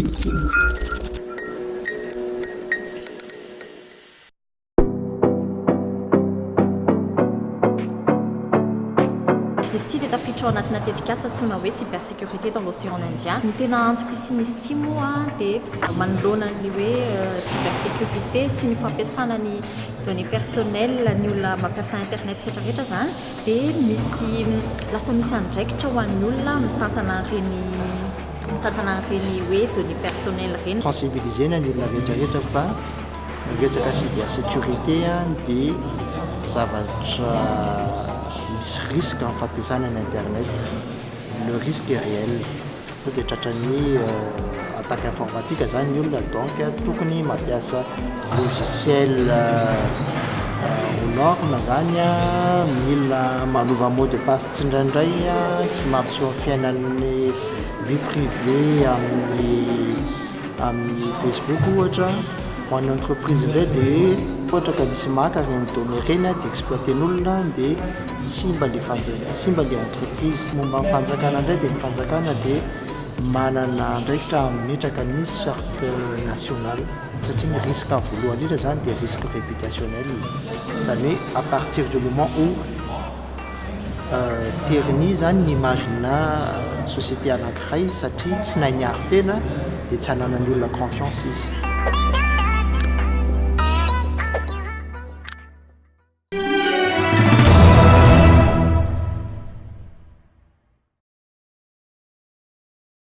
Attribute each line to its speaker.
Speaker 1: Izy ity dia tafiditra ao anatina tetikasa antsoina hoe cybersécurité dans l'océan Indien. Ny tena antom-pisian'izy ity moa dia manoloana ny hoe cybersécurité sy ny fampiasana ny données personnelles ny olona mampiasa internet rehetra rehetra izany dia misy lasa misy andraikitra ho an'ny olona mitantana an'ireny mitantana an'ireny hoe données personnelles ireny.
Speaker 2: Sensibiliser-na ny olona rehetra rehetra fa ny resaka cybersécurité dia zavatra misy risque amin'ny fampiasana ny internet, le risque est réel, sao dia tratran'ny attaque informatique zany ny olona donc tokony mampiasa logiciel aux normes zany, mila manova mot de passe tsindraindray, tsy mampiseho ny fiainan'ny vie privée amin'ny Amin'ny Facebook ohatra, ho an'ny entreprise indray dia ohatra ka misy maka ireny données ireny dia exploiter-n'olona dia simba ilay fanjakana, simba ilay entreprise. Momba ny fanjakana indray dia ny fanjakana dia manana andraikitra hametraka ny charte nationale satria ny risque voalohany indrindra izany dia risque réputationnel, izany hoe à partir du moment où Terni zany ny image-na société anankiray satria tsy nahay niaro tena dia tsy ananan'ny olona confiance izy.